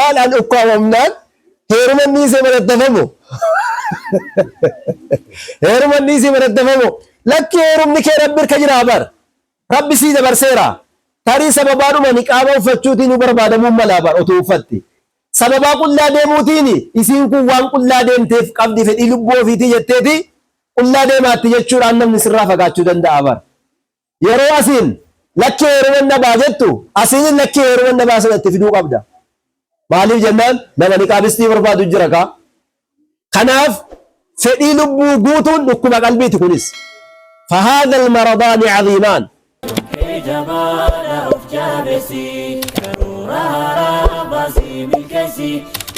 Niqaabaadhaan ukkaamamnaan heeruman dhiisee manatti hafamu. Heeruman dhiisee manatti hafamu. Lakki heerumni kee Rabbi irka jiraa bar. Rabbi sii dabarseera. Tarii sababaadhuma niqaaba uffachuutiin nu barbaadamuun malaa bar otuu uffatte. Sababaa qullaa deemuutiin isiin kun waan qullaa deemteef qabdi fedhii lubbuu ofiitii jetteeti qullaa deemaatti jechuudhaan namni sirraa fagaachuu danda'a bar. Yeroo asiin lakkii heeruman dhabaa jettu asiin lakkii heeruman dhabaa sana itti fiduu qabda. Maaliif jennaan nama niqaabistii barbaadu jira kaa. Kanaaf fedhii lubbuu guutuun dhukkuba qalbiiti kunis. Fahaadha almaradaani caziimaan. Kee jabaadha of jabeessi karoora haaraa baasii milkeessi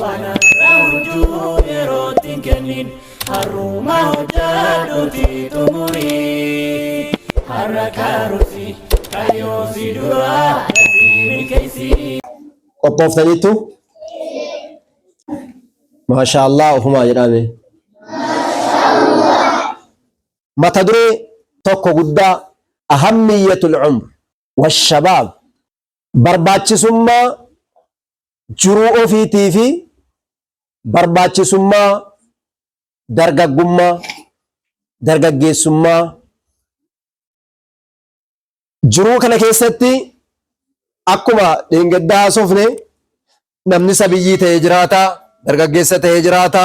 waan har'a hojjuu yerootti hin kennin har'uma hojjadhuuti xumuri har'a karoorsi kaayyoo si dura dafii milkeessi. Qophooftaniittu? Maashaa Allah ofumaa jedhaame. Mata duree tokko guddaa ahammiyyatul umr washabaab barbaachisummaa jiruu ofiitii fi barbaachisummaa dargaggummaa dargaggeessummaa Jiruu kana keessatti akkuma dheengaddaa haasofne namni sabiyyii ta'ee jiraata, dargaggeessa ta'ee jiraata,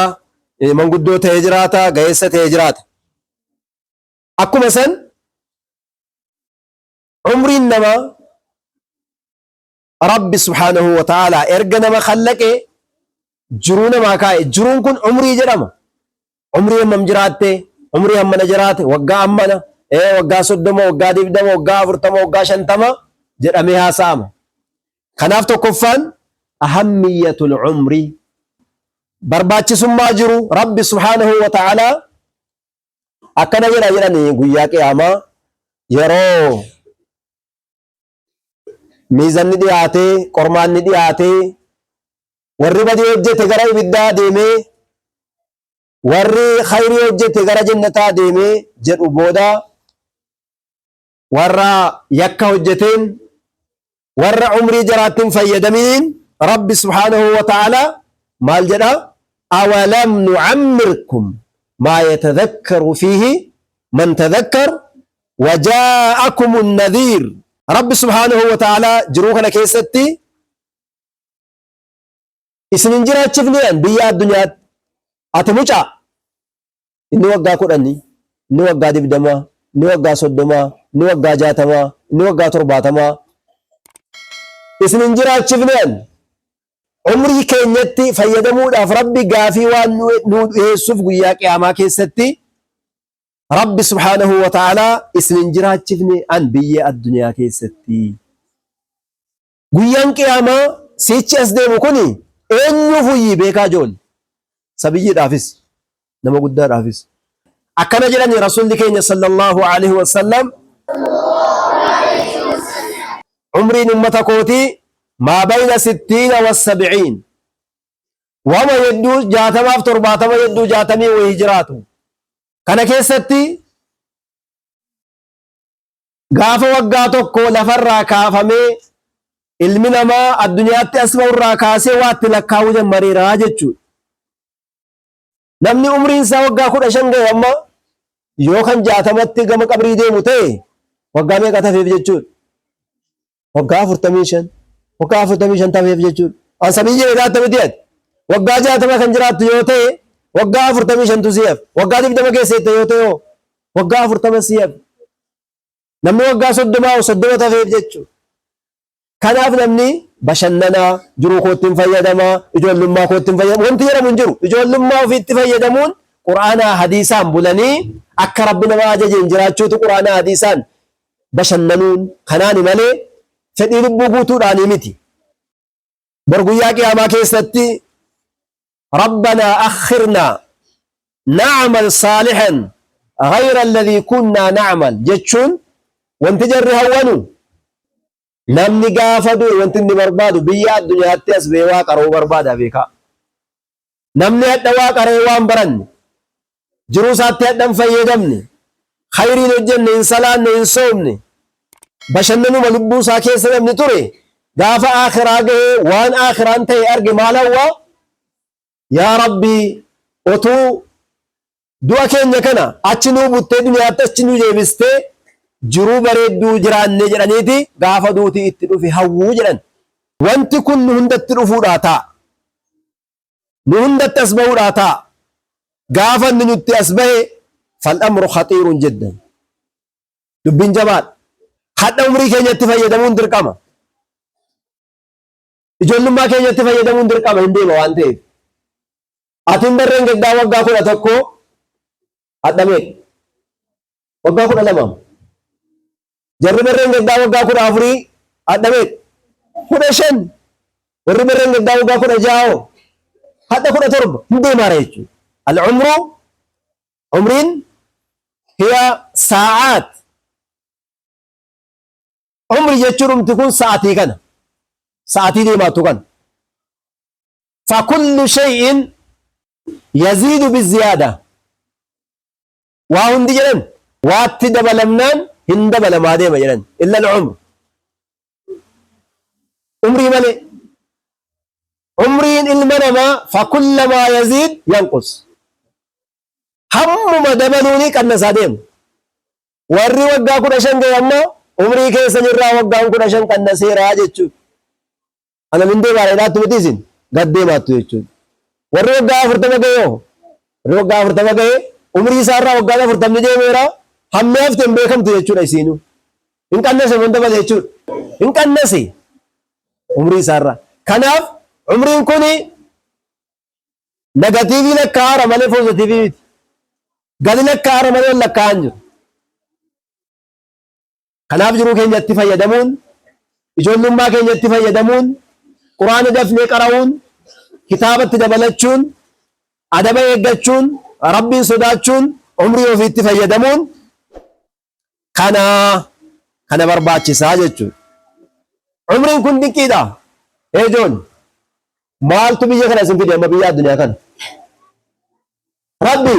manguddoo ta'ee jiraata, ga'eessa ta'ee jiraata. Akkuma san umriin namaa Rabbi subhaanahu wa ta'aalaa erga nama khallaqee jiruu namaa kaa'e. Jiruun kun umrii jedhama. Umrii hammam jiraatte? Umrii hammana jiraate? Waggaa hammana? Ee waggaa 30, waggaa 20, waggaa 40, waggaa 50 jedhamee haasa'ama. Kanaaf tokkoffaan ahammiyyatul umrii barbaachisummaa jiru Rabbi subhaanahu wa ta'aalaa akkana jedha jedhani guyyaa qiyaamaa yeroo miizanni dhiyaatee qormaanni dhiyaatee warri badii hojjete gara ibiddaa deemee warri khayrii hojjete gara jannataa deemee jedhu booda warra yakka hojjeteen warra umrii jaraatti hin fayyadaminiin Rabbi subhaanahu wa ta'ala maal jedha? Awalam nucammirkum maa yatadhakkaru fiihi man tadhakkar wajaa'akumu nadhiir. Rabbi subhaanahu wa ta'ala jiruu kana keessatti isin hin jiraachifne an biyya addunyaatti ati mucaa inni waggaa kudhanii inni waggaa 20 inni waggaa 30 inni waggaa 60 inni waggaa 70 isin hin jiraachifne an umrii keenyatti fayyadamuudhaaf Rabbi gaafii waan nu dhiyeessuuf guyyaa qiyaamaa keessatti Rabbi subhaanahu wa ta'aalaa isin hin jiraachifne an biyya addunyaa keessatti. Guyyaan qiyaamaa siichi as deemu kuni eenyuuf uyyii beekaa ijoolle? Sabiyyiidhaafis, nama guddaadhaafis. Akkana jedhani Rasuulli keenya sallallahu alaihi wasallam umriin ummata kootii maa bayna sittiina wa sab'iin wama yedduu 60f 70 yedduu 60 wayii jiraatu. Kana keessatti Gaafa waggaa tokko lafarraa kaafamee ilmi namaa addunyaatti as ba'urraa kaasee waa itti lakkaa'uu jammareera jechuudha. Namni umriin isaa waggaa 15 ga'e amma yoo kan 60tti gama qabrii deemu ta'e waggaa meeqa tafeef jechuudha? Waggaa 45. Waggaa 45 tafeef jechuudha. An samii jedhee laatta miti ati. Waggaa 60 kan jiraattu yoo ta'e waggaa 45tu si hafe. Waggaa 20 keessa jette yoo ta'e hoo waggaa 40 si hafe. Namni waggaa 30 hoo 30 tafeef jechuudha. Kanaaf namni bashannanaa, jiruu kootti hin fayyadamaa, ijoollummaa kootti hin fayyadamu wanti jedhamu hin jiru. Ijoollummaa ofiitti fayyadamuun Qur'aanaa hadiisaan bulanii akka Rabbi nama ajajeen jiraachuutu Qur'aanaa hadiisaan bashannanuun kanaani malee fedhii lubbuu guutuudhaanii miti. Bor guyyaa qiyaamaa keessatti Rabbanaa akhirnaa na'amal saalihan ghayra alladhii kunnaa na'amal jechuun wanti jarri hawwanu namni gaafa du'e wanti inni barbaadu biyya addunyaatti as ba'ee waa qara'uu barbaada beekaa. Namni hadha waa qara'ee waan baranne, jiruu isaatti hadha hin fayyadamne, khayrii hin hojjenne, hin salaanne, hin soomne, bashannanuma lubbuu isaa keessa namni ture, Gaafa aakhiraa gahee waan aakhiraan ta'e arge maal hawwa? Yaa Rabbi, otuu du'a keenya kana achi nuu buttee duniyaatti achi nu deebistee jiruu bareedduu jiraanne jedhaniiti gaafa duuti itti dhufe hawwuu jedhan. Wanti kun nu hundatti dhufuudhaa ta'a. Nu hundatti as bahuudhaa ta'a. Gaafa inni nutti as bahe fal'amru khaxiirun jiddan. Dubbiin jabaadha. Hadha umrii keenyatti fayyadamuun dirqama. Ijoollummaa keenyatti fayyadamuun dirqama hin deema waan ta'eef. Atiin barreen gaddaa waggaa 11 hadha meeqa? Waggaa 12. Jarri barreen gaddaa waggaa 14 hadha meeqa? 15. Warri barreen gaddaa waggaa 16 hadha 17 hin deemaara jechuudha. Al-umru umriin hiya saa'aat. Umri jechuun umti kun sa'atii kana. Sa'atii deemaattu kana. Fakullu shay'in yaziidu biziyaada. Waa hundi jedhan waatti dabalamnaan hin dabalamaa deema jedhan. Illa al-umr. Umrii malee. Umriin ilma namaa fakullamaa yaziid yanqus. Hammuma dabaluuni qannasaa deema. Warri waggaa 15 gahe amma umrii keessan irraa waggaan 15 qannaseera jechuudha. Ana min deemaa dheeraattu miti isin gad deemaattu jechuudha. Warri waggaa 40 gahe hoo? Warri waggaa 40 gahe umrii isaa irraa waggaan 40 deemeera hammi hafte hin beekamtu jechuudha isiinuu. Hin qannase moo hin dabale jechuudha. Hin qannase umrii isaa irraa. Kanaaf umriin kuni Negatiivii lakkaa'aara malee poozitiivii miti. Gadi lakkaa'aara malee ol lakkaa'aa hin jiru. Kanaaf jiruu keenyatti fayyadamuun, ijoollummaa keenyatti fayyadamuun, quraana dafnee qara'uun, kitaabatti dabalachuun, adaba eeggachuun, Rabbiin sodaachuun, umrii ofiitti fayyadamuun kana kana barbaachisaa jechuudha. Umriin kun dinqiidha. Eejoon maaltu biyya kana isin fide amma biyya addunyaa kana? Rabbi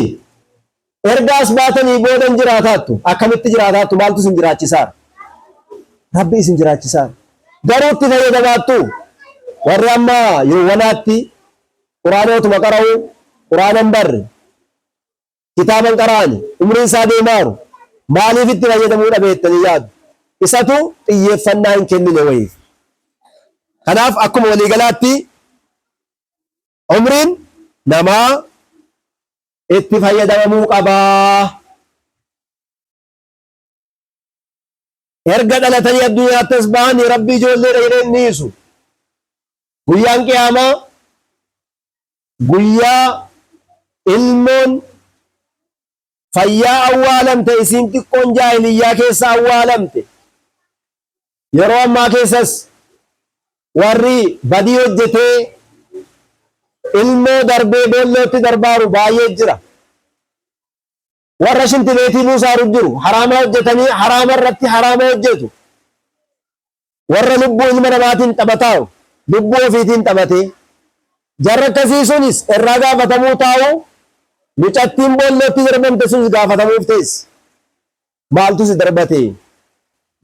erga as baatanii booda hin jiraataattu akkamitti jiraataattu maaltu isin jiraachisaa? Rabbi isin jiraachisaa. Garuu itti fayyadamaattu warri amma yoowwanaatti quraana otuma qara'u quraana hin barre Kitaaba hin qara'ani, umriin isaa deemaaru maaliif itti fayyadamuu dhabe jettanii yaaddu? Isatu xiyyeeffannaa hin kennine wayiif. Kanaaf akkuma waliigalaatti umriin namaa itti fayyadamamuu qaba. Erga dhalatanii addunyaatti as bahanii Rabbi ijoolleedha jedhee hin dhiisu. Guyyaan qiyaamaa guyyaa ilmoon fayyaa awwaalamte isiin xiqqoon jaahiliyyaa keessa awwaalamte yeroo ammaa keessas warri badii hojjetee ilmoo darbee boollootti darbaaru baay'ee jira. Warra shintibeetii buusaaru jiru. Haraama hojjetanii haraama irratti haraama hojjetu. Warra lubbuu ilma namaatiin taphataaru lubbuu ofiitiin taphatee. Jarri akkasii sunis irraa gaafatamuu taa'u mucattiin boollootti darbamte sunis gaafatamuuf teessi. Maaltu si darbate?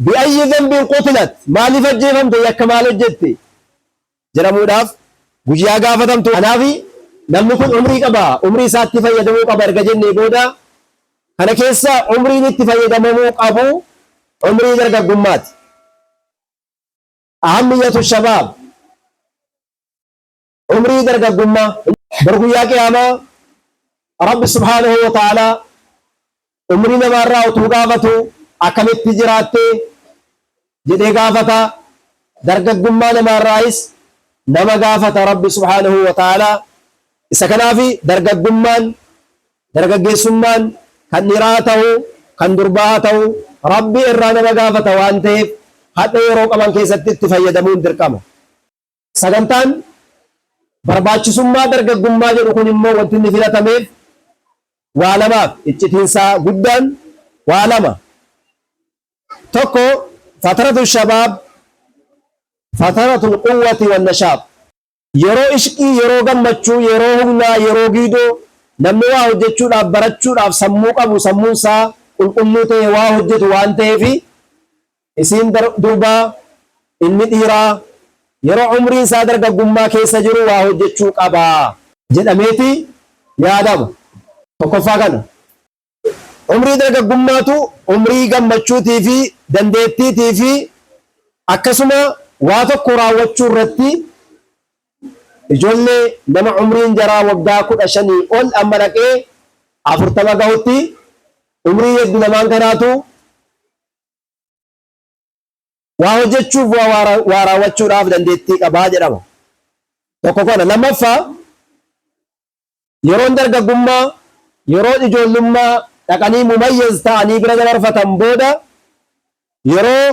Bi'ayyi dhanbiin qutilat maaliif ajjeefamte yakka maal hojjette? Jedhamuudhaaf guyyaa gaafatamtu. Kanaaf namni kun umrii qaba, umrii isaatti fayyadamuu qaba erga jennee booda kana keessa umriin itti fayyadamamuu qabu umrii dargaggummaati. Ahammiyatu shabaab umrii dargaggummaa. Bar guyyaa qiyaamaa Rabbi subhaanahu wa ta'aalaa umrii namaarraa utuu gaafatu akkamitti jiraatte jedhee gaafata. Dargaggummaa namaarraayis nama gaafata Rabbi subhaanahu wa ta'aalaa. Isa kanaafi dargaggummaan, dargaggeessummaan kan dhiiraa haa ta'u, kan durbaa haa ta'u Rabbi irraa nama gaafata waan ta'eef hadha yeroo qaban keessatti itti fayyadamuun dirqama. Sagantaan barbaachisummaa dargaggummaa jedhu kun immoo wanti inni filatameef waa lamaaf. Iccitiinsaa guddaan waa lama. Tokko fataratu shabaab fataratul quwwati wan nashaab. Yeroo ishqii, yeroo gammachuu, yeroo humnaa, yeroo giidoo namni waa hojjechuudhaaf, barachuudhaaf sammuu qabu, sammuun isaa qulqulluu ta'e waa hojjetu waan ta'eef isiin durbaa inni dhiiraa Yeroo umriin isaa dargaggummaa keessa jiru waa hojjechuu qaba jedhameeti yaadama. Tokkoffaa kana. Umrii dargaggummaatu umrii gammachuutii fi dandeettiitii fi akkasuma waa tokko raawwachuu irratti ijoollee nama umriin jaraa waggaa 15 ol amma dhaqee 40 gahutti umrii heddu lamaan kanaatu waa hojjechuuf waa raawwachuudhaaf dandeettii qabaa jedhama. Tokko kana. Lammaffaa, yeroon dargaggummaa, yeroo ijoollummaa dhaqanii mumayyaz ta'anii bira dabarfatan booda yeroo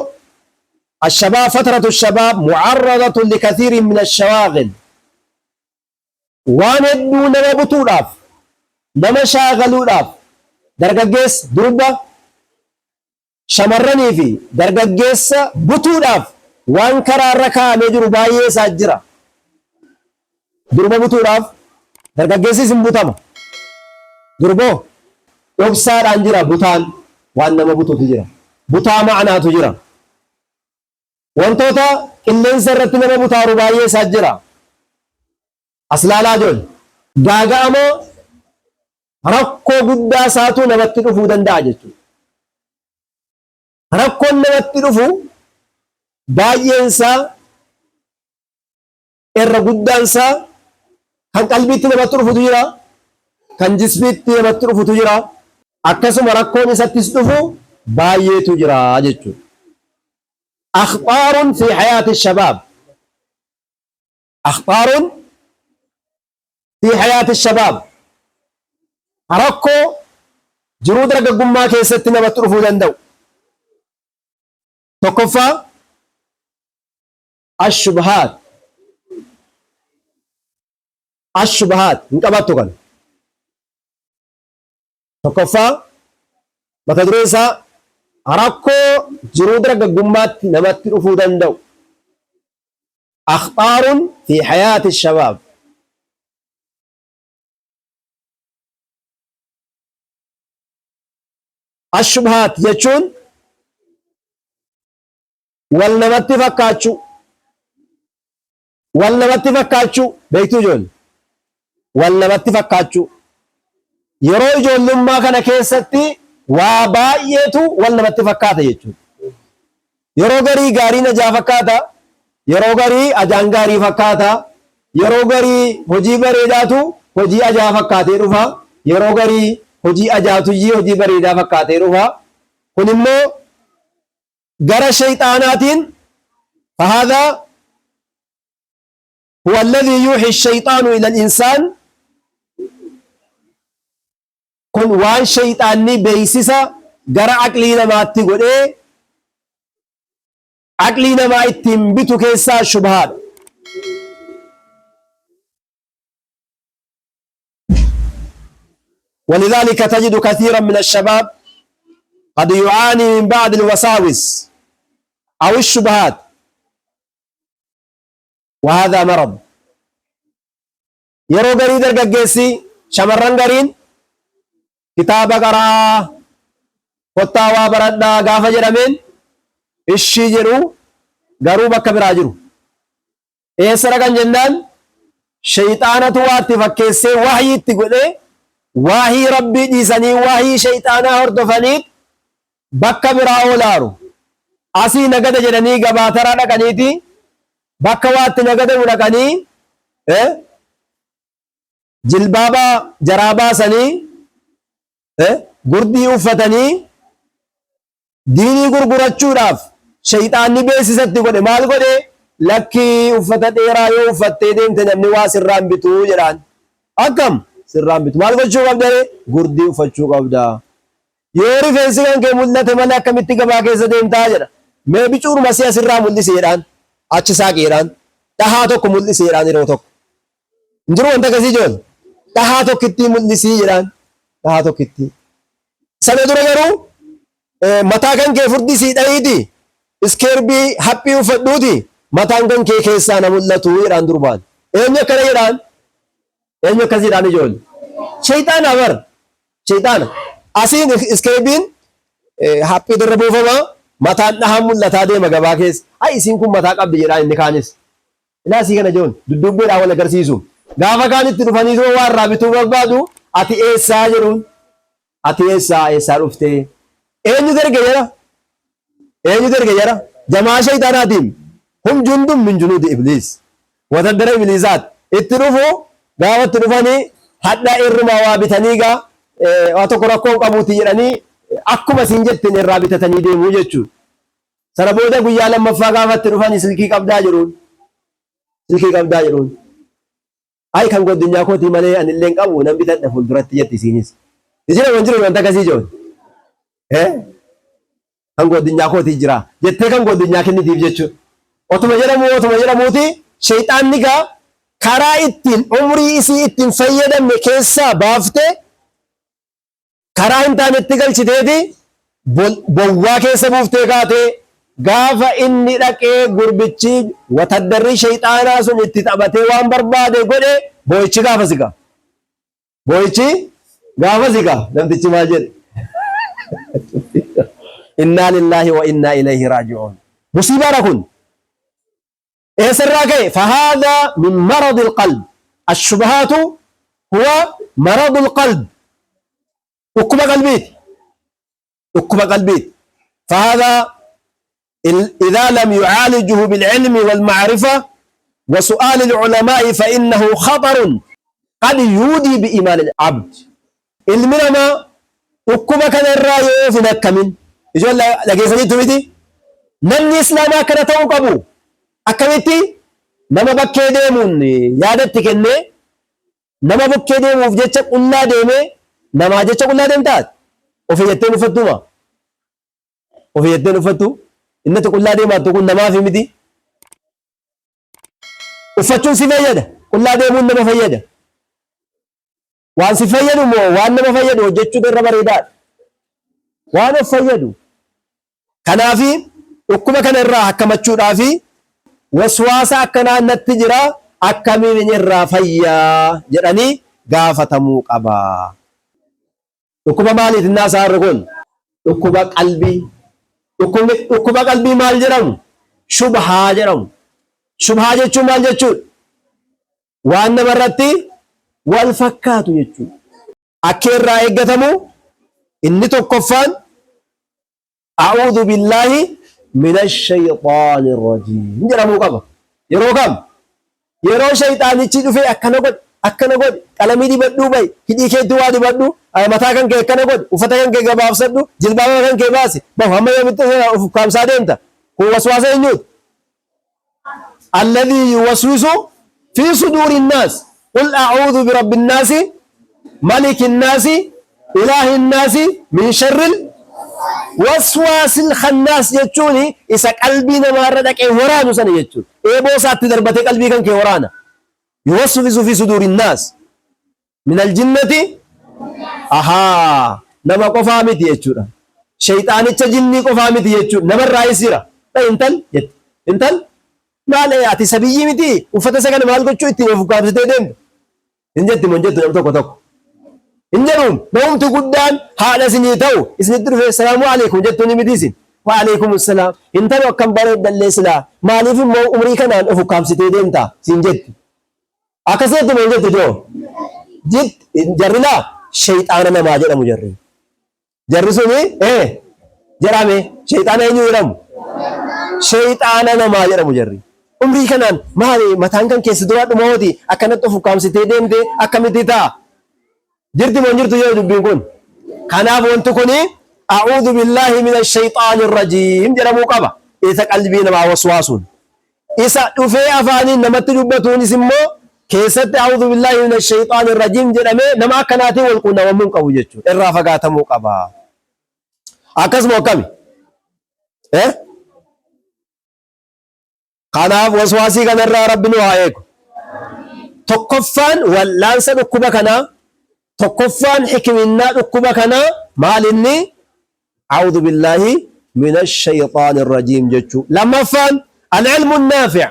ashabaab fatratu shabaab mu'arradatun likathiirin min ashawaaqil waan hedduu nama butuudhaaf nama shaagaluudhaaf dargaggeessa durba shamarranii fi dargaggeessa butuudhaaf waan karaa irra kaa'amee jiru baay'ee isaa jira. Durba butuudhaaf dargaggeessis hin butama. Durboo dhoksaadhaan jira butaan waan nama bututu jira. Butaa ma'anaatu jira. Wantoota qilleensa irratti nama butaaru baay'ee isaa jira. As laalaa ijoollee. Gaaga'ama rakkoo guddaa isaatu namatti dhufuu danda'a jechuudha. Rakkoon namatti dhufu baay'een isaa irra guddaan isaa kan qalbiitti namatti dhufutu jira, kan jismiitti namatti dhufutu jira, akkasuma rakkoon isattis dhufu baay'eetu jira jechuudha. Akhxaarun fi hayaati shabaab. Akhxaarun fi hayaati shabaab. Rakkoo jiruu dargaggummaa keessatti namatti dhufuu danda'u. Tokkoffaa, ashubahaat. Ashubahaat hin qabattu kana. Tokkoffaa, mata dureen isaa rakkoo jiruu dargaggummaatti namatti dhufuu danda'u. Akhxaarun fi hayaati shabaab. Ashubhaat jechuun wal namatti fakkaachuu. Wal namatti fakkaachuu beektuu ijoollee? Wal namatti fakkaachuu. Yeroo ijoollummaa kana keessatti waa baay'eetu wal namatti fakkaata jechuudha. Yeroo garii gaariin ajaa fakkaata, yeroo garii ajaan gaarii fakkaata, yeroo garii hojii bareedaatu hojii ajaa fakkaatee dhufa, yeroo garii hojii ajaatuyyii hojii bareedaa fakkaatee dhufa. Kun immoo gara shayxaanaatiin فهذا هو الذي يوحي الشيطان إلى الإنسان kun waan shayxaanni beeksisa gara aqlii namaatti godhee aqlii namaa ittiin bitu keessaa shubhaadha. ولذلك تجد كثيرا من الشباب قد يعاني من بعض الوساوس أو الشبهات وهذا مرض. Yeroo garii dargaggeessi shamarran gariin kitaaba qaraa kottaa waa baradhaa gaafa jedhameen ishii jedhu, garuu bakka biraa jiru. Eessa dhaqan jennaan, shayxaanatu waa itti fakkeessee wahyii itti godhee wahyii rabbii dhiisanii wahyii shayxaanaa hordofanii bakka biraa oolaaru. Asii nagada jedhanii gabaataraa dhaqaniiti bakka waa itti nagadamu dhaqanii jilbaaba jaraa baasanii gurdii uffatanii diinii gurgurachuudhaaf shayxaanni beeksisatti godhe. Maal godhe? Lakkii, uffata dheeraa yoo uffattee deemte namni waa sirraan bituu jedhaan. Akkam sirraan bitu? Maal gochuu qabda? Gurdii uffachuu qabda. Yoo rifeensi kan kee mul'ate malee akkamitti gabaa keessa deemtaa jedha. Mee bicuuruma si'a sirraa mul'isi jedhaan, achi saaqi jedhaan, dhahaa tokko mul'isi jedhaan. Yeroo tokko hin jiru wanta akkasii ijoollee, dhahaa tokkittii mul'isii jedhaan, dhahaa tokkittii. Sana dura garuu mataa kan kee furdisii dhahiiti, iskeerbii haphii uffadhuuti, mataan kan kee keessaa na mul'atu jedhaan durbaan. Eenyu akkana jedhaan? Eenyu akkas jedhaan ijoollee? Shayxaana bar, shayxaana. Asiin iskeerbiin haphii irra buufamaa, mataan dhahaan mul'ataa deema gabaa keessa. Ai, isiin kun mataa qabdi jedhaan inni kaanis. Ilaa sii kana jechuun dudduubbeedhaan wal agarsiisu. Gaafa kaan itti dhufanii soo waa irraa bituu barbaadu ati eessaa jedhuun. Ati eessaa eessaa dhuftee? Eenyutu erge jara? Eenyutu erge jara? Jamaa shayxaanaatiin. Hum jundun min junuudi ibliis. Wataddara ibliisaat. Itti dhufu gaafa itti dhufanii hadha irrumaa waa bitanii gaa waa tokko rakkoo hin qabuuti jedhanii akkuma isin jettin irraa bitatanii deemuu jechuudha. Sana booda guyyaa lammaffaa gaafa itti dhufanii silkii qabdaa jedhuun. Silkii qabdaa jedhuun. Ayi kan goddinyaa kootii malee anillee hin qabu nan bitadha fuulduratti jetti isiinis. Jira wan jiru wanta akkasii jiru. Eh? Kan goddinyaa kootii jira jettee kan goddinyaa kennitiif jechuudha. Otuma jedhamu otuma jedhamuuti shayxaanni gaa karaa ittiin umrii isii ittiin fayyadamne keessaa baaftee karaa hin taanetti galchiteeti bowwaa keessa buuftee kaatee gaafa inni dhaqee gurbichi wataddarri shayxaanaa sun itti taphatee waan barbaade godhe boo'ichi gaafa siqa. Boo'ichi gaafa siqa namtichi maal jedhe? Innaa lillaahi wa innaa ilayhi raaji'uun. Musiibaadha kun. Eessarraa ka'e? Fahaadhaa min maradil qalb. Ashubahaatu huwa maradul qalb. Dhukkuba qalbiiti. Dhukkuba qalbiiti. Fahaadhaa إذا لم يعالجه بالعلم والمعرفة وسؤال العلماء فإنه خطر قد يودي بإيمان العبد. Ilmi namaa dhukkuba kanarraa yoo of hin akkamin ijoollee dhageessaniitu miti namni islaamaa akkana ta'uu qabu akkamitti nama bakkee deemuun yaadatti kennee nama bukkee deemuuf jecha qullaa deemee namaa jecha qullaa deemtaa ofii jetteen uffattuma ofii jetteen uffattu innati qullaa deemaattu kun namaaf miti uffachuun si fayyada qullaa deemuun nama fayyada. Waan si fayyadu moo waan nama fayyadu hojjechuutu irra bareedaadha. Waan of fayyadu. Kanaafi dhukkuba kana irraa hakkamachuudhaafi waswaasa akkanaa natti jira akkamiin irraa fayyaa jedhanii gaafatamuu qaba. Dhukkuba maaliiti innaa saarri kun? Dhukkuba qalbii. Dhukkubni dhukkuba qalbii maal jedhamu? Shubhaa jedhamu. Shubhaa jechuun maal jechuudha? Waan namarratti wal fakkaatu jechuudha. Akka irraa eeggatamu inni tokkoffaan a'uudhu billaahi mina shayxaani rajiim jedhamuu qaba. Yeroo kam? Yeroo shayxaanichi dhufee akkana godhi, akkana godhi, qalamii dibadhuu bahi, hidhii keetti waa dibadhu, mataa kan kee akkana godhi, uffata kan kee gabaabsadhu, jilbaaba kan kee baasi, bahu hamma yoomitti of ukkaamsaa deemta. Kun waswaasa eenyuuti? Alladhii yuwaswisu fi suduuri nnaas qul a'uudhu birabbi nnaasi maliki nnaasi ilaahi nnaasi min sharril waswaasil khannaas jechuun isa qalbii namaarra dhaqee waraanu sana jechuudha. Eeboo isaatti darbatee qalbii kan kee waraana. Yuwaswisu fi suduuri nnaas min aljinnati ahaa nama qofaa miti jechuudha. Sheyxaanicha jinnii qofaa miti jechuudha. Namarraayis jira. Dha intal jette. Intal maal ati sabiyyii miti uffata isa kana maal gochuu ittiin of ukkaamsitee deemta. Hin jetti moo hin jettu nam tokko tokko. Hin jedhuun namumti guddaan haadha isinii ta'u isinitti dhufee salaamu alaikum jettuun miti isin. Wa alaikum salaam. Intalo akkam bareeddallee silaa maaliif immoo umrii kanaan of ukkaamsitee deemta siin jetti. Akkas jetti moo hin jettu joo? Jit jarri laa sheyxaana namaa jedhamu jarri. Jarri suni ee jedhame sheyxaana eenyu jedhamu? Sheyxaana namaa jedhamu jarri. Umrii kanaan maali mataan kan keessa duraa dhumahooti akkanatti of ukkaamsitee deemtee akkamitti ta'a? Jirti moo hin jirtu yoo dubbiin kun? Kanaaf wanti kuni a'uudhu billaahi mina shayxaani rajiim jedhamuu qaba. Isa qalbii namaa waswaasuun. Isa dhufee afaaniin namatti dubbatuunis immoo keessatti a'uudhu billaahi mina shayxaani rajiim jedhamee nama akkanaatiin wal quunnamamuu hin qabu jechuudha. Irraa fagaatamuu qaba. Akkasuma akkami? Eh? Kanaaf waswaasii kanarraa Rabbi nu haa eegu. Tokkoffaan wal'aansa dhukkuba kanaa, tokkoffaan hikiminnaa dhukkuba kanaa maal inni? A'uudhu billaahi mina shayxaani rajiim jechuu. Lammaffaan al-ilmu naafi'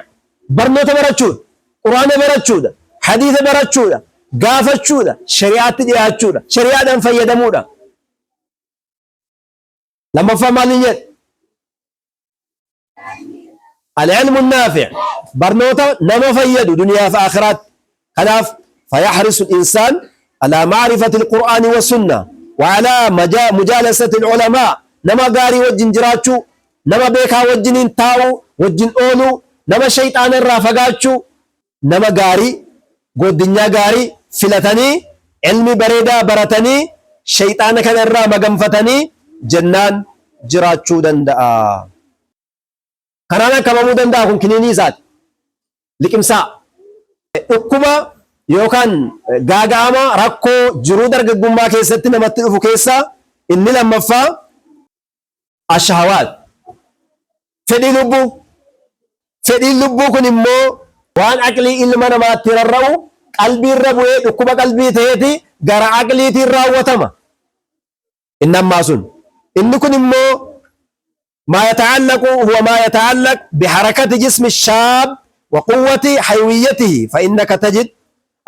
barnoota barachuudha, Qur'aana barachuudha, hadiisa barachuudha, gaafachuudha, shari'aatti dhiyaachuudha, shari'aadhaan fayyadamuudha. Lammaffaan maal inni jedhe? Al-ilmu naafi' barnoota nama fayyadu duniyaa fi aakhiraatti. Kanaaf fayaxrisu al-insaan alaa ma'rifati al-Qur'aani wa sunna wa alaa mujaalasati al-ulamaa, nama gaarii wajjin jiraachuu, nama beekaa wajjiniin taa'uu, wajjin ooluu, nama shayxaana irraa fagaachuu, nama gaarii, gooddinyaa gaarii filatanii ilmi bareedaa baratanii shayxaana kana irraa maganfatanii jennaan jiraachuu danda'a. Karaan akkamamuu danda'a kun kiniinii isaati. Liqimsaa. Dhukkuba yookaan gaaga'ama rakkoo jiruu dargaggummaa keessatti namatti dhufu keessaa inni lammaffaa ashahawaat. Fedhii lubbuu. Fedhiin lubbuu kun immoo waan aqlii ilma namaatti rarra'u qalbiirra bu'ee dhukkuba qalbii ta'eeti gara aqliitiin raawwatama. Inni ammaa sun. Inni kun immoo maa yata'allaqu huwa maa yata'allaq biharakati jismi shaab wa quwwati haywiyyatihi fa innaka tajid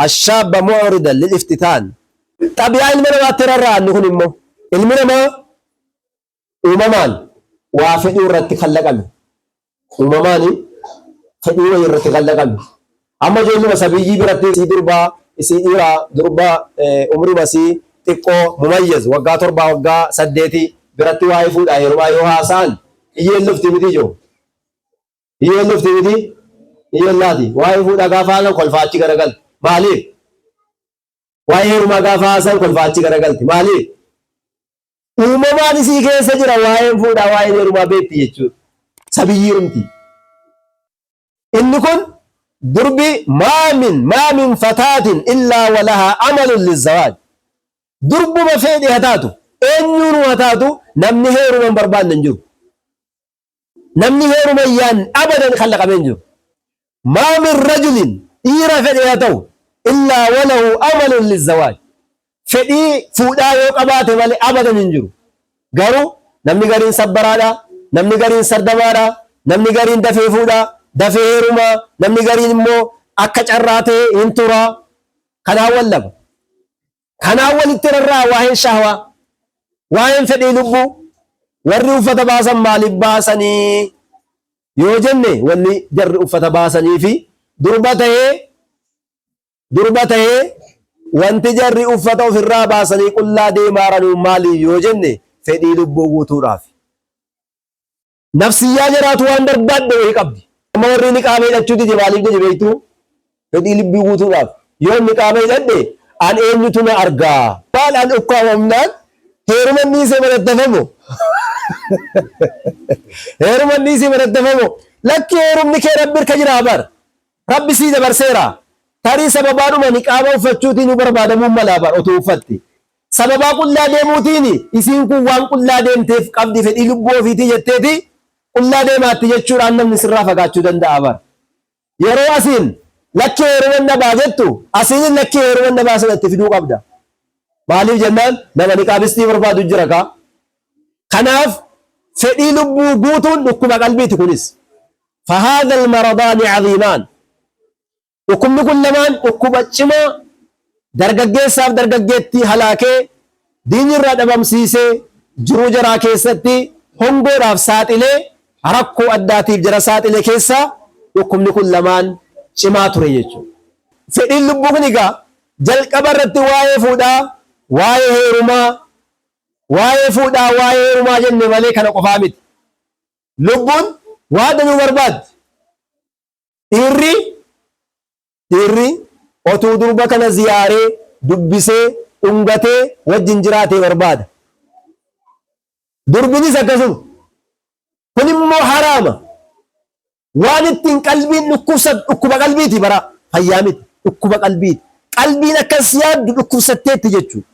ashaabba mu'ridan lil iftitaan. Xabi'aa ilma namaatti rarra'a inni kun immoo. Ilmi namaa uumamaan waa fedhuu irratti kallaqame. Uumamaan fedhii wayii irratti kallaqame. Amma ijoolluma sabiyyii biratti isii durbaa, isii dhiiraa, durba umruma isii xiqqoo mumayyaz waggaa torbaa waggaa saddeetii biratti waa'ee fuudhaa heerumaa yoo haasa'an iyyeen lufti miti ijoo. Iyyeen lufti miti iyyeen laati. Waa'ee fuudhaa gaafa haasa'an kolfaa achi garagalti. Maaliif? Waa'ee heerumaa gaafa haasa'an kolfaa achi garagalti. Maaliif? Uumamaan isii keessa jira waa'een fuudhaa waa'een heerumaa beekti jechuudha. Sabiyyiirumti. Inni kun durbi maa min fataatin illaa walahaa amalun lizzawaaj. Durbuma feedhe haa taatu eenyuunuu haa taatu namni heeruma hin barbaanne hin jiru. Namni heeruma hin yaanne abadan kallaqamee hin jiru. Maa min rajulin dhiira fedhe haa ta'u illaa walahu amalun lizzawaaj. Fedhii fuudhaa yoo qabaate malee abadan hin jiru. Garuu namni gariin sabbaraadha, namni gariin sardamaadha, namni gariin dafee fuudha, dafee heeruma, namni gariin immoo akka carraa ta'e hin tura. Kanaan wal laba. Kanaan walitti rarra'a waa'een shahwaa, waa'een fedhii lubbuu. Warri uffata baasan maaliif baasanii yoo jenne wanni jarri uffata baasanii fi durba ta'ee Durba tahee wanti jarri uffata ofirraa baasanii qullaa deemaaranuun maali yoo jenne fedhii lubbuu guutuudhaafi. Nafsiyyaa jaraatu waan barbaadde wayii qabdi. Amma warri niqaaba hidhachuu dide maaliif dide beektuu? Fedhii lubbuu guutuudhaaf. Yoon niqaaba hidhadhe an eenyutu na argaa? Maal an ukkaamamnaan heeruman dhiisee manatti hafamoo? Heeruman dhiisee manatti hafamoo? Lakki heerumni kee Rabbi irka jiraa bar. Rabbi sii dabarseera. Tarii sababaadhuma niqaaba uffachuutiinuu barbaadamuun malaa bar otuu uffatte. Sababaa qullaa deemuutiin isiin kun waan qullaa deemteef qabdi fedhii lubbuu ofiitii jetteeti qullaa deemaatti jechuudhaan namni sirraa fagaachuu danda'a bar. Yeroo asiin lakki heeruman dhabaa jettu asiinin lakki heeruman dhabaa sana itti fiduu qabda. Maaliif jennaan nama niqaabistii barbaadu jira kaa. Kanaaf fedhii lubbuu guutuun dhukkuba qalbiiti kunis. Fahaadha almaradaani caziimaan. Dhukkubni kun lamaan dhukkuba cimaa dargaggeessaaf dargaggeettii halaakee diinni irraa dhabamsiisee jiruu jaraa keessatti hongoodhaaf saaxilee rakkoo addaatiif jara saaxile keessaa dhukkubni kun lamaan cimaa ture jechuudha. Fedhiin lubbuu kun egaa jalqaba irratti waa'ee fuudhaa, waa'ee heerumaa, waa'ee fuudhaa, waa'ee heerumaa jenne malee kana qofaa miti. Lubbuun waa danuu barbaaddi. Dhiirri dhiirri otuu durba kana ziyaaree, dubbisee, dhungatee wajjin jiraatee barbaada. Durbinis akkasuma. Kun immoo haraama. Waan ittiin qalbiin dhukkubsat dhukkuba qalbiiti bara fayyaa miti dhukkuba qalbiiti. Qalbiin akkas yaaddu dhukkubsatteetti jechuudha.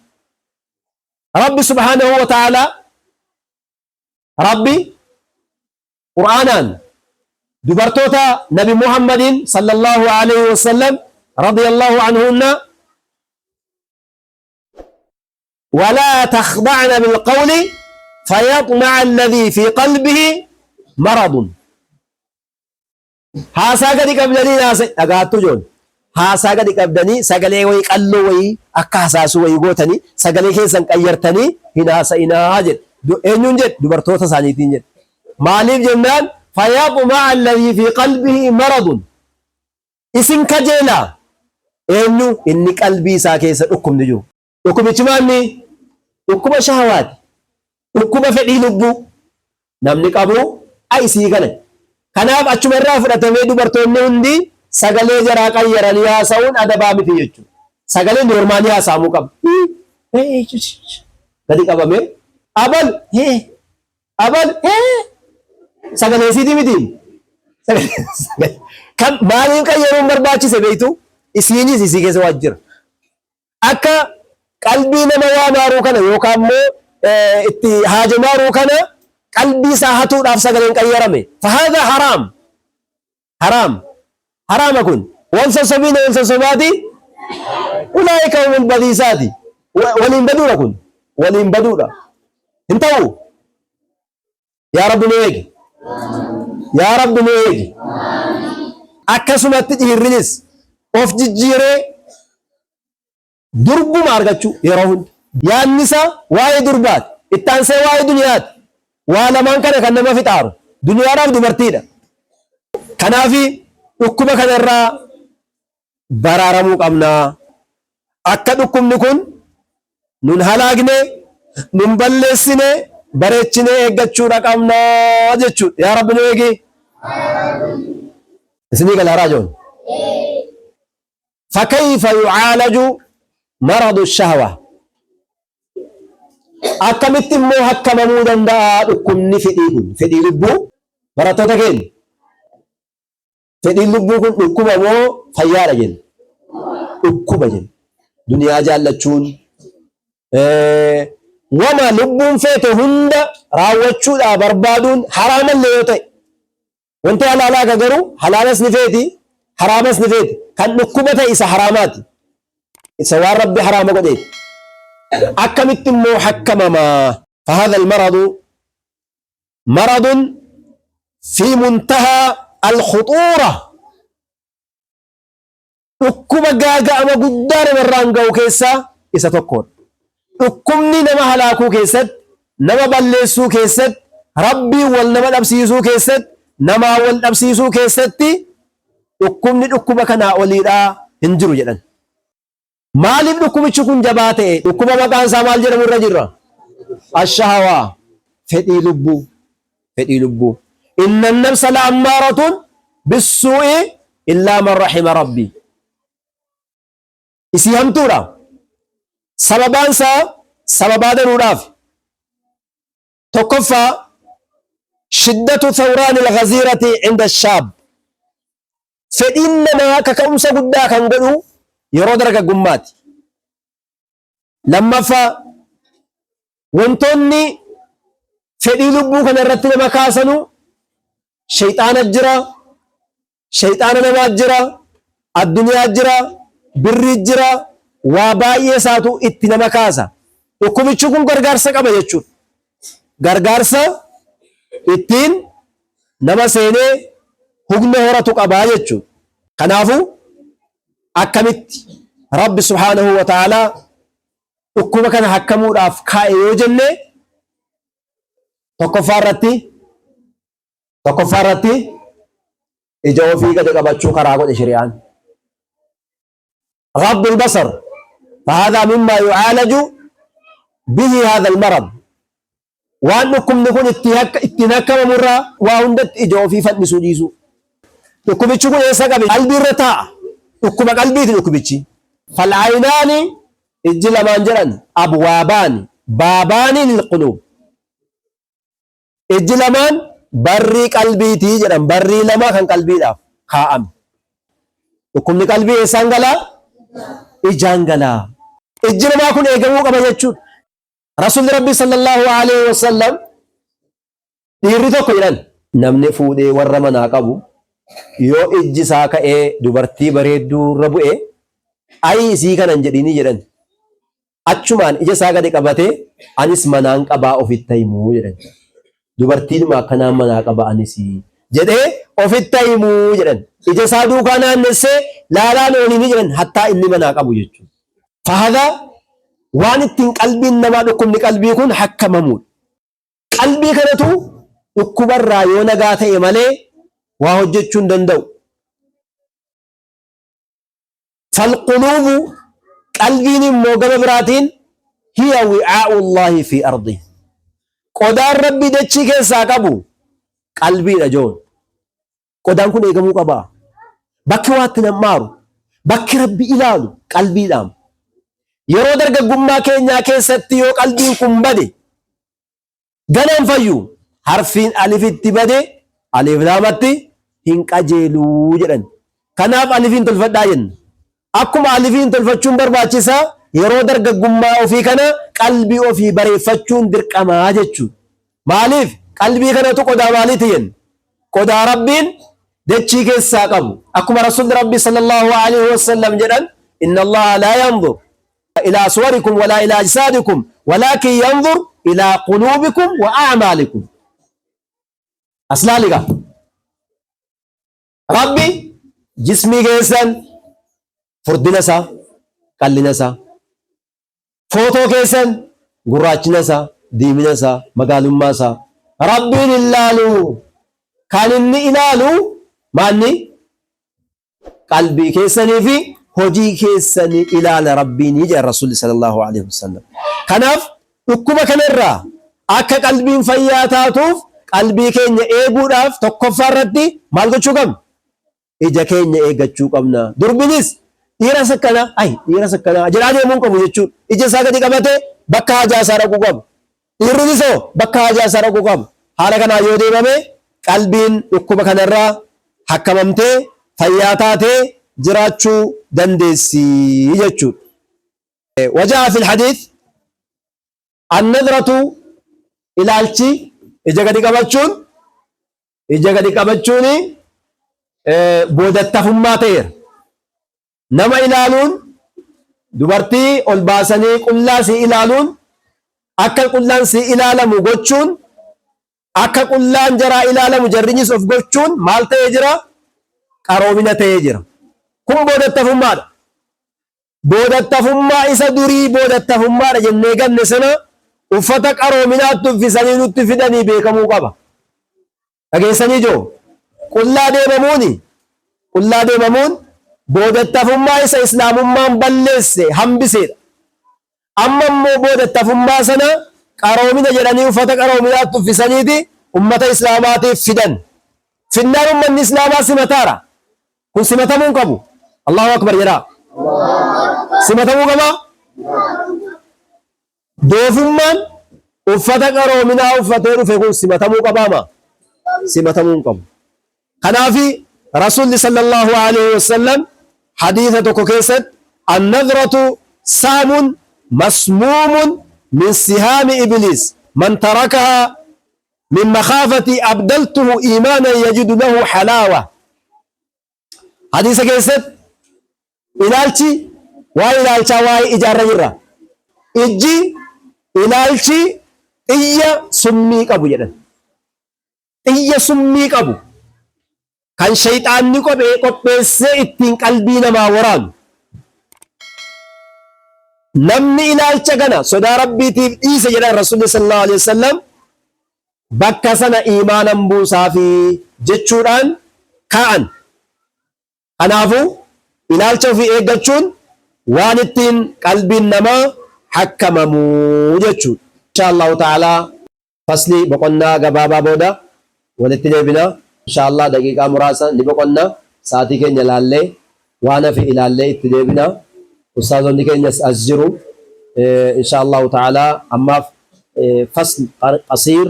Rabbi subhaanahu wa ta'aalaa Rabbi Qur'aanaan dubartoota Nabi Muhammadiin sallallahu alayhi wasallam radiyallahu anhunna walaa takhda'na bilqawli fayaxma'a alladhii fi qalbihi maradun. Haasaa gadi qabdanii haasa dhagaattu ijoollee. Haasaa gadi qabdanii sagalee wayii qalloo wayii akka hasaasuu wayii gootanii sagalee keessan qayyartanii hin haasa'inaa jedhe. Eenyuun jedhe? Dubartoota isaaniitiin jedhe. Maaliif jennaan? Fayaxma'a alladhii fi qalbihi maradun. Isin kajeela. Eenyu? Inni qalbii isaa keessa dhukkubni jiru. Dhukkubichi maalni? Dhukkuba shahawaati. Dhukkuba fedhii lubbuu. Namni qabu isii kana. Kanaaf achuma irraa fudhatamee dubartoonni hundi sagalee jaraa qayyaranii haasa'uun adabaa miti jechuudha. Sagalee noormaalii haasa'amuu qaba. Gadi qabamee abal abal sagalee isiitii miti. Kan maaliif qayyaruun barbaachise beektu? Isiinis isii keessa waan jira. Akka qalbii nama waa maaruu kana yookaan immoo itti haajamaaruu kana qalbii isaa hatuudhaaf sagaleen qayyarame. Fahaadha haraam. Haraam. Haraama kun. Wal sossobiina wal sossobaati. Ulaa'ika humul badiisaati. Waliin baduudha kun. Waliin baduudha. Hin ta'u. Yaa Rabbi nu eegi. Yaa Rabbi nu eegi. Akkasumatti dhiirrinis of jijjiiree durbuma argachuu yeroo hunda. Yaadni isaa waa'ee durbaati. Itti aansee waa'ee duniyaati. Waa lamaan kana kan nama fixaaru. Duniyaadhaaf dubartiidha. Kanaaf dhukkuba kanarraa baraaramuu qabna. Akka dhukkubni kun nun halaagne, nun balleessine bareechinee eeggachuudha qabna jechuudha. Yaa Rabbi nu eegi. Isinii gala raajoon. Fakayfa yucaalaju maradu shahwa. Akkamitti immoo hakkamamuu danda'a dhukkubni fedhii kun? Fedhii lubbuu barattoota keenya. Fedhiin lubbuu kun dhukkuba moo fayyaadha jenna? Dhukkuba jenna. Duniyaa jaallachuun wama lubbuun feete hunda raawwachuudhaa barbaaduun haraamallee yoo ta'e wanti halaalaa ka garuu halaalas ni feeti haraamas ni feeti kan dhukkuba ta'e isa haraamaati isa waan rabbi haraama godheeti. Akkamitti immoo hakkamamaa? فهذا المرض مرض في منتهى الخطورة dhukkuba gaaga'ama guddaa namarraan ga'u keessaa isa tokkodha. Dhukkubni nama halaakuu keessatti, nama balleessuu keessatti, Rabbiin wal nama dhabsiisuu keessatti, namaa wal dhabsiisuu keessatti dhukkubni dhukkuba kanaa oliidhaa hin jiru jedhan. Maaliif dhukkubichi kun jabaa ta'e? Dhukkuba maqaan isaa maal jedhamu irra jirra? Ashahawaa. Fedhii lubbuu. Fedhii lubbuu. Inna nafsa la ammaaratun bissuu'i illaa man rahima rabbi. Isii hamtuudha. Sababaan isaa sababaa danuudhaaf. Tokkoffaa shiddatu thawraan al-ghaziirati inda shaab. Fedhiin namaa kaka'umsa guddaa kan godhu yeroo dargaggummaati. Lammaffaa wantoonni fedhii lubbuu kana irratti nama kaasanu shayxaana jira, shayxaana namaa jira, addunyaa jira, birrii jira, waa baay'ee isaatu itti nama kaasa. Dhukkubichi kun gargaarsa qaba jechuudha. Gargaarsa ittiin nama seenee hugna horatu qabaa jechuudha. Kanaafuu akkamitti Rabbi subhaanahu wa ta'aalaa dhukkuba kana hakkamuudhaaf kaa'e yoo jenne tokkoffaa irratti tokkoffaa irratti ija ofii gadi qabachuu karaa godhe shari'aan. غض البصر فهذا مما يعالج به هذا المرض waan dhukkubni kun ittiin hakkamamu irraa waa hundatti ija ofii fannisuu dhiisuu. Dhukkubichi kun eessa qabe? Qalbii irra taa'a. Dhukkuba qalbiiti dhukkubichi. Fal'aynaani ijji lamaan jedhan abwaabaani baabaani lilquluub. Ijji lamaan barrii qalbiitii jedhan barrii lama kan qalbiidhaaf kaa'ame. Dhukkubni qalbii eessaan galaa? Ijaan galaa. Ijji namaa kun eegamuu qaba jechuudha. Rasuulli Rabbii sallallahu alaihi wasallam dhiirri tokko jedhan namni fuudhee warra manaa qabu yoo ijji isaa ka'ee dubartii bareedduu irra bu'e ayii isii kana hin jedhinii jedhan. Achumaan ija isaa gadi qabatee anis manaan qabaa ofitti himuu jedhan. Dubartiidhuma akkanaan manaa qaba anis jedhee ofitti himuu jedhan. Ija isaa duukaa naannessee laalaan ooliinii jedhan hattaa inni manaa qabu jechuudha. Fahada waan ittiin qalbiin namaa dhukkubni qalbii kun hakkamamuudha. Qalbii kanatu Dhukkubarraa yoo nagaa ta'e malee waa hojjechuu hin danda'u. Falquluubu qalbiin immoo gama biraatiin hiya wi'aa'ullaahi fi ardi. Qodaan Rabbi dachii keessaa qabu qalbiidha joon. Qodaan kun eegamuu qaba. Bakki waa itti nammaaru, bakki Rabbi ilaalu qalbiidhaam. Yeroo dargaggummaa keenyaa keessatti yoo qalbiin kun bade ganaan fayyu harfiin alifitti bade alif laamatti hin qajeeluu jedhan. Kanaaf alifiin tolfadhaa jenna. Akkuma alifiin tolfachuun barbaachisaa yeroo dargaggummaa ofii kana qalbii ofii bareeffachuun dirqamaa jechuudha. Maaliif? Qalbii kanatu qodaa maaliiti jenna? Qodaa Rabbiin dachii keessaa qabu. Akkuma Rasuulli Rabbii sallallahu alaihi wasallam jedhan inna Allaha laa yanzur ilaa suwarikum walaa ilaa ajsaadikum walaakin yanzur ilaa quluubikum wa a'maalikum. As laali gaa. Rabbi jismii keessan furdina isaa, qallina isaa, footoo keessan gurraachina isaa, diimina isaa, magaalummaa isaa Rabbiin hin laalu. Kan inni ilaalu maanni qalbii keessanii fi hojii keessanii ilaala Rabbiin jedha Rasuulli sallallahu alaihi wasallam. Kanaaf dhukkuba kanarraa akka qalbiin fayyaa taatuuf qalbii keenya eeguudhaaf tokkoffaa irratti maal gochuu qabna? Ija keenya eeggachuu qabna. Durbinis dhiiras akkana, ay dhiiras akkana jedhaa deemuu hin qabu jechuudha. Ija isaa gadi qabatee bakka hajaa isaa dhaquu qaba. Dhiirrinis hoo bakka hajaa isaa dhaquu qaba. Haala kanaan yoo deemame qalbiin dhukkuba kanarraa hakkamamtee fayyaa taatee jiraachuu dandeessi jechuudha. Wajaa fil hadiith annadratu ilaalchi ija gadi qabachuun ija gadi qabachuun boodattafummaa ta'eera. Nama ilaaluun dubartii ol baasanii qullaa sii ilaaluun akka qullaan sii ilaalamu gochuun akka qullaan jaraa ilaalamu jarrinyis of gochuun maal ta'ee jira? Qaroomina ta'ee jira. Kun boodattafummaadha. Boodattafummaa isa durii boodattafummaadha jennee ganne sana uffata qaroominaatti uffisanii nutti fidanii beekamuu qaba. Dhageessanii joo? Qullaa deemamuuni qullaa deemamuun boodattafummaa isa islaamummaan balleesse hambiseedha. Amma immoo boodattafummaa sana qaroomina jedhanii uffata qaroominaatti uffisaniiti ummata islaamaatiif fidan. Finnaan ummanni islaamaa simataara. Kun simatamuu hin qabu. Allahu Akbar jedhaa. Simatamuu qabaa? Doofummaan uffata qaroominaa uffatee dhufe kun simatamuu qabaama? Simatamuu hin qabu. Kanaafi Rasuulli sallallahu alaihi wasallam hadiisa tokko keessatti annadratu saamun masmuumun min sihaami ibliis man tarakahaa min makhaafati abdaltuhu iimaanan yajidu lahu halaawa. Hadiisa keessatti ilaalchi waa'ee ilaalchaa waa'ee ijaarra jirra. Ijji ilaalchi xiyya summii qabu jedhan. Xiyya summii qabu kan shayxaanni qophee qopheessee ittiin qalbii namaa waraanu. Namni ilaalcha kana sodaa Rabbiitiif dhiise jedhan Rasuulli sallallahu alaihi wasallam bakka sana iimaanan buusaafi jechuudhaan kaa'an. Kanaafuu ilaalcha ofii eeggachuun waan ittiin qalbiin namaa hakkamamu jechuudha. Inshaa Allahu ta'aalaa faslii boqonnaa gabaabaa booda walitti deebina. Inshaa Allah daqiiqaa muraasa ni boqonna. Sa'aatii keenya ilaallee waan hafe ilaallee itti deebina. Ustaazonni keenyas as jiru. Inshaa Allahu ta'aalaa ammaaf fasl qasiir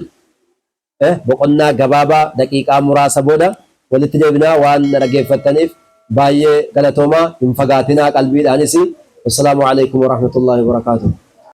boqonnaa gabaabaa daqiiqaa muraasa booda walitti deebina. Waan na dhaggeeffattaniif baay'ee galatoomaa. Hin fagaatinaa qalbiidhaanis. Wassalaamu alaikum warahmatullahi wabarakaatuh.